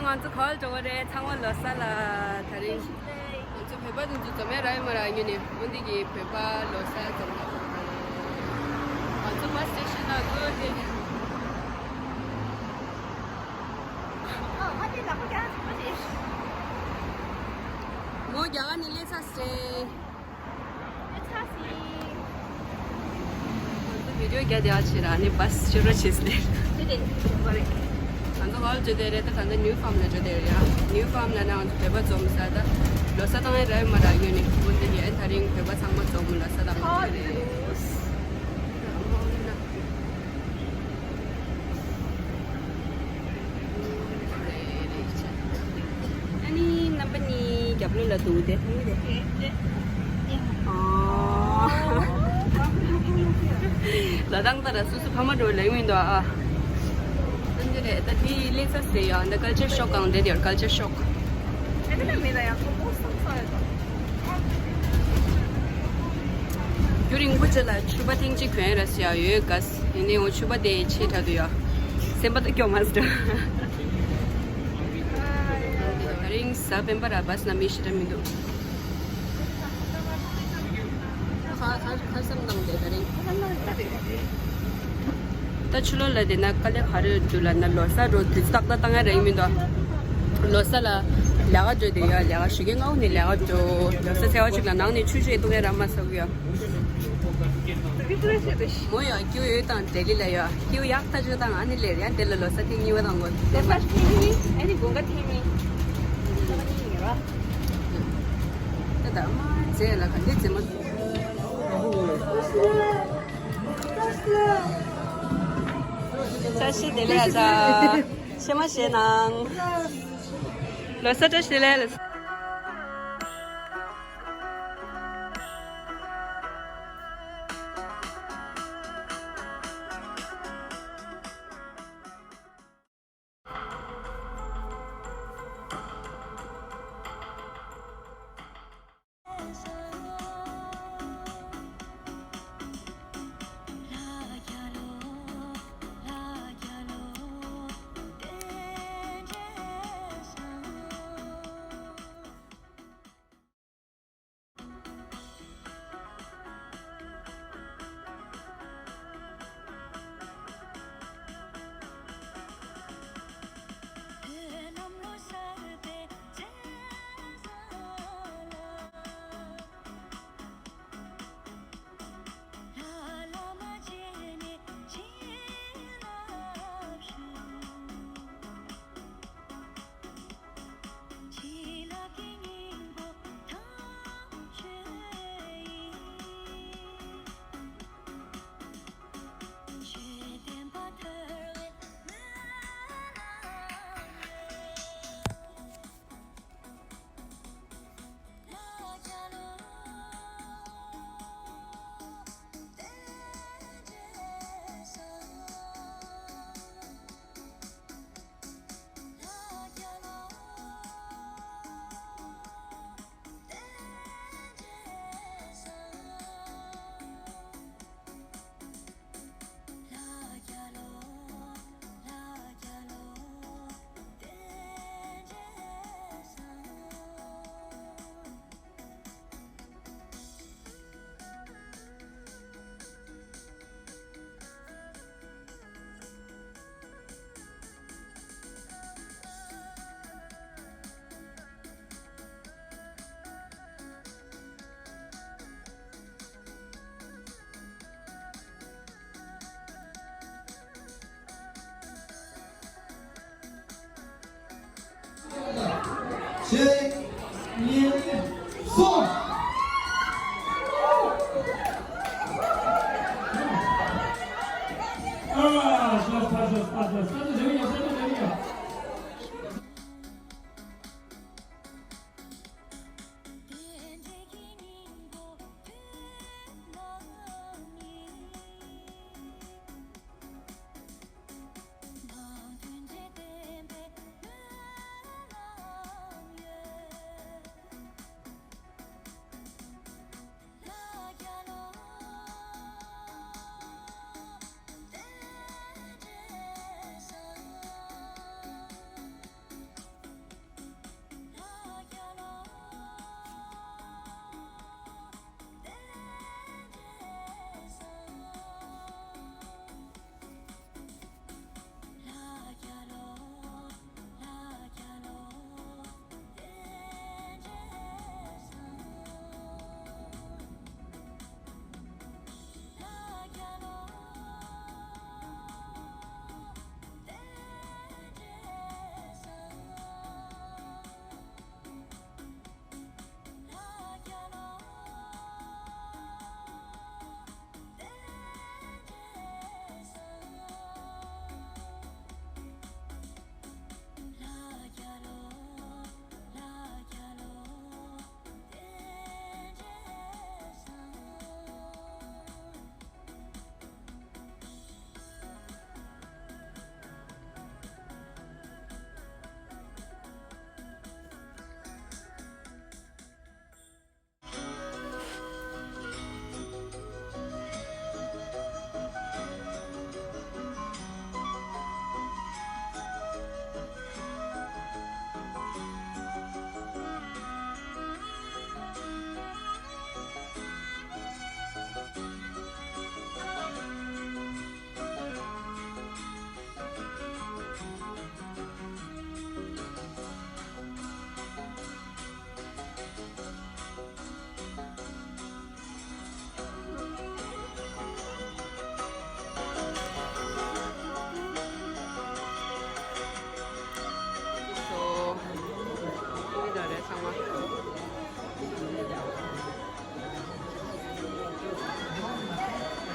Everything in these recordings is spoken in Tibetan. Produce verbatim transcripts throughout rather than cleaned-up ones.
ང་ཚོ་ག་པར་འགྲོ་གི་རེད། ཚང་མ་ལོ་གསར་ལ། དེ་རིང་ང་ཚོ་བོད་པ་དེ་ཚོ་འཛོམས་ཡ་རག་ཡོད་མ་རག་ཡོད་ནི། འོ་འདི་གི་བོད་པ་ལོ་གསར་འཛོམས་ཡ། ང་ཚོ་བྷ་སི་སི་ཊེ་ཤན་ནང་འགྲོ་དེ། མོ་རྒྱ་གར་ནས་སླེབས་ཚར་སོང་། ང་ཚོ་བི་ཌིའོ་རྒྱག་བསྡད་པ་བྱས་ར། ཨ་ནི་བྷ་སི་ཅོ་རོ་བྱས་ཟེར། ང་ཚོ་ཧོལ་འགྲོ་བསྡད་རེད། ད་ད་ལྟ་ནིའུ་ཕམ་ལ་འགྲོ་བསྡད་རེད་ཡ། ནིའུ་ཕམ་ལ་ན་ང་ཚོ་བོད་པ་འཛོམས་ས། ད་ལོ་གསར་བཏང་ཡ་རག་ཡོད་མ་རག་ཡོད་ནི། འོ་འདི་ཡ། དེ་རིང་བོད་པ་ཚང་མ་འཛོམས་ལོ་གསར་བཏང་ཡ་རེད། ཨ་ནི་རྣམ་པ་གཉིས་རྒྱབ་ལོགས་ལ་འདུག་སྟེ། ཨ། ལ་དྭགས་ལྟར་སོ་སོ་ཕ་མ་འགྲོ་ལེགས་མི་འདུག་ཨ། ཨ་འདི་རེད། ད་དེ་སླེབས་ཚར་ཟེར་ཡ། འདི་ཀལ་ཅར་ཤོག་སྒང་རེད་ཡ། ཀལ་ཅར་ཤོག་རྒྱུན་རིང་པོ་ཅིག་ལ་ཕྱུ་པ་ཐེངས་གཅིག་གྱོན་ཡ་རེད་ཟེར་ཡ་ཡོད་ག། ཡིན་ནའི་འོ་ཕྱུ་པ་དེ་ཆེ་དྲགས་འདུག་ཡ། སེམས་པ་ད་སྐྱོ་མ་སོང་། དེ་རིང་གཟའ་སྤེན་པ་ར། བྷ་སི་ནང་མི་ཞེ་དྲག་མི་འདུག་ཁ་ཁ་ཁ་སང་ནང་དེ་དེ་རིང་། ད་ཕྱི་ལོགས་ལ་བསྡད་ན་དཀའ་ལས་ག་རེ་འདུག་ལབ་ན། ལོ་གསར་འགྲོ་དུས་ཏག་ཏག་བཏང་ཡ་རག་གི་མི་འདུག་ལོ་གསར་ལ་ལས་ཀ་འགྲོ་དེ་ཡ། ལས་ཀ་ཞོགས་ཀས་སྔ་པོ་ནས་ལས་ཀ་འགྲོ། ལོ་གསར་ཚེས་པ་གཅིག་ལ་ནང་ནས་ཆུ་ཆུ་བཏུང་ཡ་རག་མ་སོང་ཡ། མོ་ཡང་སྐྱིད་ཡོད་དང་ལྡི་ལི་ལ་ཡོད། སྐྱིད་ཡག་ཐག་ཆོད་དང་། ཨ་ནི་ལེར་ཡང་དེ་ལ་ལོ་གསར་ཐེངས་གཉིས་པ་དང་གོ། ལོ་གསར་ཐེངས་གཉིས། ཨ་ནི་དགུན་ཁ་ཐེངས་གཉིས། ད་ད་མ་མཛེས་ལ་ག་འདི་མཛེས་མ། བཀྲ་ཤིས་བདེ་ལེགས་ཨ་ཅག་ཕྱེ་མ་བཞེས་གནང་། ལོ་གསར་བཀྲ་ཤིས་བདེ་ལེགས། གཅིག་གཉིས། གསུམ། ཨ། ཤ་སྟག་ཤ་སྟག་ཤ་སྟག་རེ་བ་ཡོད། ཤ་སྟག་རེ་བ་ཡོད།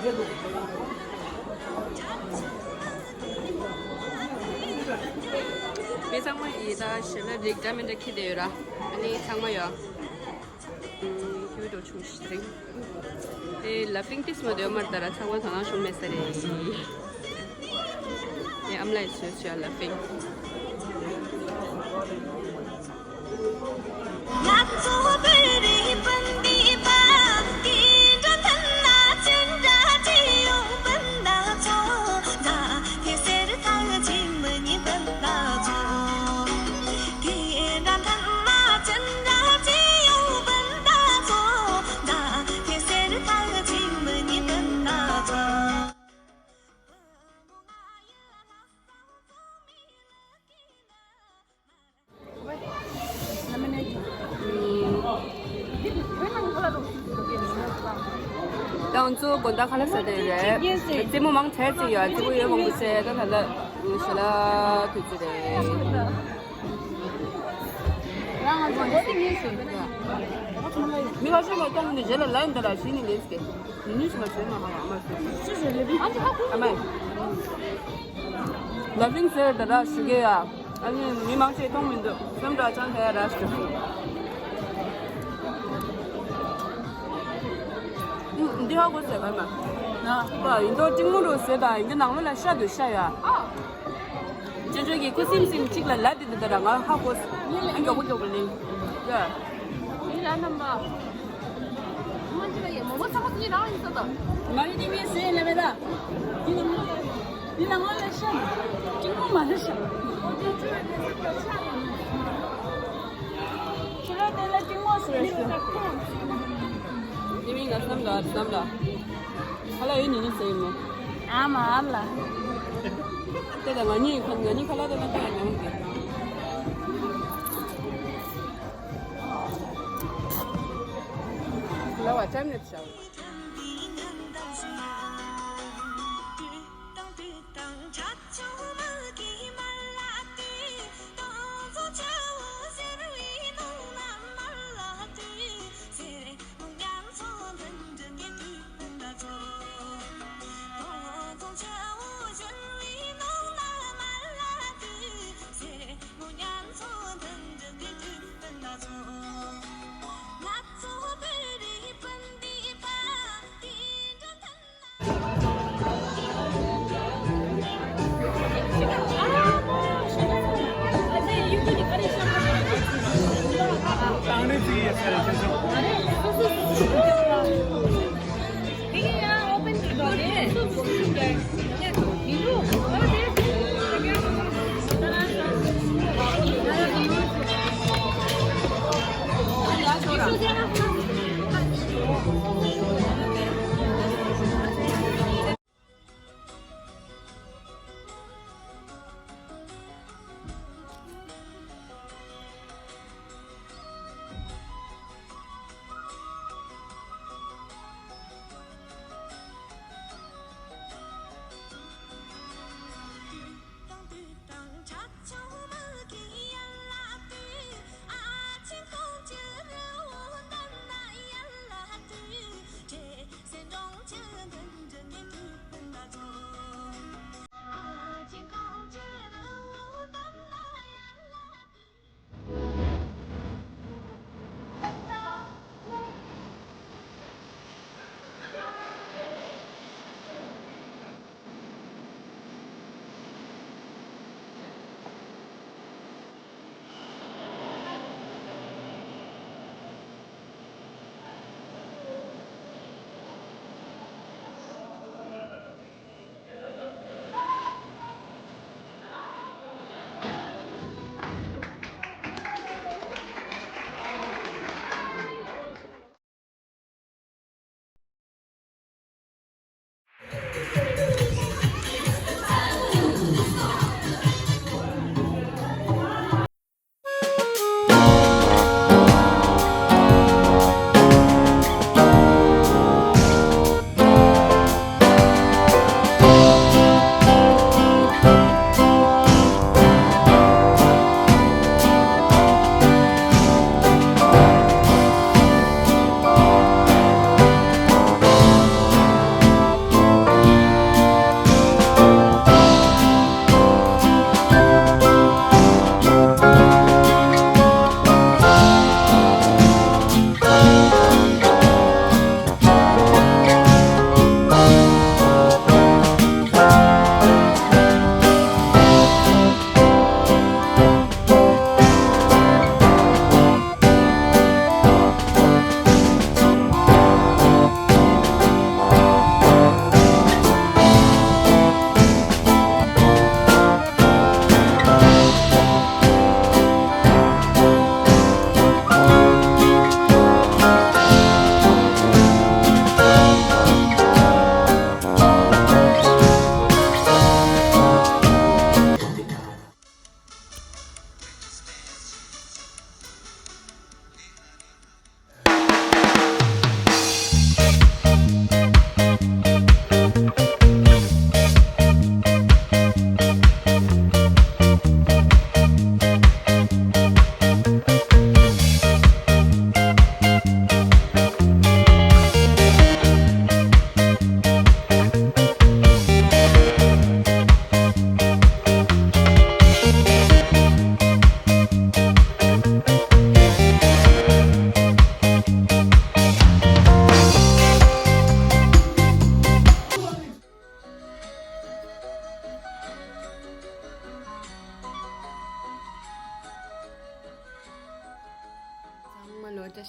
མི་ཚང་མ་ཡིས་ད་ཞལ་ལག་རིགས་འདྲ་མི་འདྲ་འཁྱེར་བསྡད་ཡོད་ར། ཨ་ནི་ཚང་མ་ཡོད། ཨུམ། ཁྱོད་འགྲོ་ཆུང་ཞིག་རེད། ཨེ། ལ་ཕིང་ཏིས་མ་དོན་མར་ད་ར་ཚང་མ་དོ་སྣང་ཤོང་མེད་ས་རེད། ཨེ། ཨ་མ་ལགས་བཟོས་བྱས་ལ་ཕིང་། ད་ང་ཚོ་དགོང་དག་ཁ་ལག་ཟ་བསྡད་རེད། རྩེད་མོ་མང་དྲགས་ཅིག་ཡོད། རྩེད་མོ་ཡོད་མང་པོ་བྱས། ད་ད་ལ་ཞལ་ལག་དུས་ཚོད་རེད། རང་ང་ཚོ་མགོ་དེ་ཉིད་ཟེར་འདུག་མི་ཁ་ཤས་ལ་ཀྱང་འདི་རྗེས་ལ་ལན་འདི་ལ་ཞིག་ནི་ལེན་ཟེར། ནི་ནི་ཞིག་ལ་བྱོན་མ་ཧ་ཡང་མ་ཟེར། ཨ་མ། ལ་ཕིང་ཟེར་ད་ར་ཞུ་གི་ཡ། ཨ་ནི་མི་མང་ཆེ་མཐོང་མི་འདུག་སེམས་ཁྲལ་ཅང་ཁ་ཡ་ར་ཞུ། འདི་ཧ་གོ་ཟེར་ག་མ། ན་པ་ཡིན་དོ་ཏིང་མོ་རུ་ཟེར་ད་ཡིན་གྱི་ནང་ལོ་ལ་ཤ་དུ་ཤ་ཡ། ཅོ་ཅོ་གི་ཁུ་སིམ་སིམ་གཅིག་ལ་ལ་དེ་འདི་ལྟར་ང་ཧ་གོ། ཨ་མགྱོགས་པོ་མགྱོགས་པོ་ལེན། ཡ། ཡི་ར་རྣམ་པ། ང་ཅི་ལ་ཡ་མོ་མོ་ཚ་བ་ཚ་ཡི་རང་ཡིན་ས་ད། ང་ཡི་ཏིང་ངེ་སེ་ལེ་བེ་ད། ཡི་ལ་ང་ལ་ཡི་ལ་ང་ལ་ཤ། ཅི་མོ་མ་ལ་ཤ། ཁྱི་ལ་དེ་ལ་ཅི་མོ་སུ་རེ་ཤ། ཡི་མི་ང་བསམ་ད་བསམ་ད། ཁ་ལག་ཡོད་ནི་ནི་ཟེར་ཡིན་མོ། ཨ་མ་ཨ་ལ། དེ་ལ་ང་གཉིས་ཁ་ང་གཉིས་ཁ་ལག་དེ་ལ་ཁ་ལག་ཉམས་ཏེ། ལ་བ་ཅམ་ནེ་བྱ།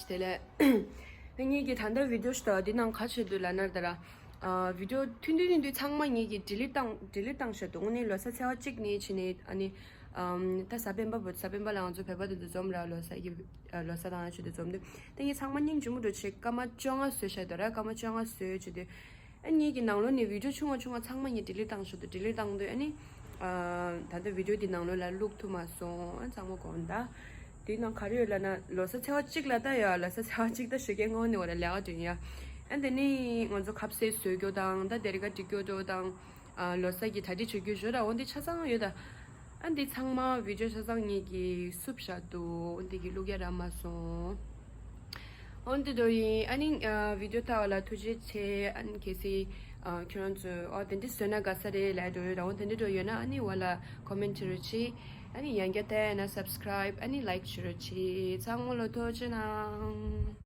དེ་ལས་ངེད་ཀྱི་ད་ལྟ་བི་ཌི་ཡོ་ཞིག་དང་འདི་ནང་ག་བྱེད་འདུག་ལབ་ན་ད་ར། ཨ་བི་ཌི་ཡོ་ཐུང་ཐུང་ཐུང་ཐུང་ཚང་མ་ངེད་ཀྱི་ཌི་ལིཊ་བཏང་ཌི་ལིཊ་བཏང་བཞག་འདུག་དངོས་གནས་ལོ་གསར་ཚེས་པ་གཅིག་ནས་བྱས་ནས་ཨ་ནི་ཨམ་ད་གཟའ་སྤེན་པ་བོ་གཟའ་སྤེན་པ་ལ་ང་ཚོ་བོད་པ་དེ་ཚོ་འཛོམས་ར། ལོ་གསར་གྱི་ཨ་ལོ་གསར་དང་ཆུ་དེ་འཛོམས་དུས་ད་ངེད་ཚང་མ་སྙིང་རྗེ་མོ་འགྲོ་བྱེད། སྐར་མ་བཅོ་ལྔ་བཟོས་བཞག་འདུག་ར། སྐར་མ་བཅོ་ལྔ་བཟོས་བྱས་དུས། ཨ་ངེད་ཀྱི་ནང་ལོགས་ནས་བི་ཌི་ཡོ་ཆུང་བ་ཆུང་བ་ཚང་མ་ངས་ཌི་ལིཊ་བཏང་ཞོར་དུ་ཌི་ལིཊ་བཏང་དུས་ཨ་ནི། ཨ་ད་ལྟ་བི་ཌི་ཡོ་འདི་ནང་ལོགས་ལ་བླུག་ཐུབ་མ་སོང་། ཨ་ཚང་མ་དགོངས་དག་དེའི་ནང་ག་རེ་ཡོད་ལབ་ན་ལོ་གསར་ཚེས་པ་གཅིག་ལ་ད་ཡོད། ལོ་གསར་ཚེས་པ་གཅིག་ད་ཞོགས་ཀས་སྔ་ནས་འོ་ར་ལས་ཀ་དྲན་ཡ། ཨ་དེ་ནི་ང་ཚོ་ཁ་ཟས་བཟོ་རྒྱུ་དང་ད་དེ་རིང་ཁ་འགྲིག་རྒྱུ་དང་། ཨ་ལོ་གསར་གྱི་གྲ་སྒྲིག་བྱེད་རྒྱུ་ཞོར་ར་འོ་འདི་ཆ་ཚང་ཡོད་ད། ཨ་འདི་ཚང་མ་བི་ཌི་ཡོ་ཆ་ཚང་ངེད་ཀྱིས་བསུབ་བཞག་འདུག་འོ་འདི་གི་བླུག་ཡ་རག་མ་སོང་། འོ་འདི་འདྲ་ཡིན། ཨ་ནི་ཨ་བི་ཌི་ཡོ་ལྟ་བ་ལ་ཐུགས་རྗེ་ཆེ། ཨ་ནི་གལ་སྲིད་ཨ་ཁྱོད་རང་ཚོས་ཨོ་དེ་འདྲ་བཟོས་ན་དགའ་ས་རེད་ལབ་འདྲ་ཡོད་ར། འོ་དེ་འདྲ་འདྲ་ཡོད་ན་ཨ་ནི་འོ་ལ་ཀོ་མེན་ཊི་བྱེད་རོགས་གྱིས། ཨ་ནི་ཡང་བསྐྱར་བལྟས་ན་སབ་སི་ཀ་རའིབ་ཨ་ནི་ལའིཀ་བྱེད་རོགས་གྱིས། ཚང་མ་ལ་ཐུགས་རྗེ་གནང་།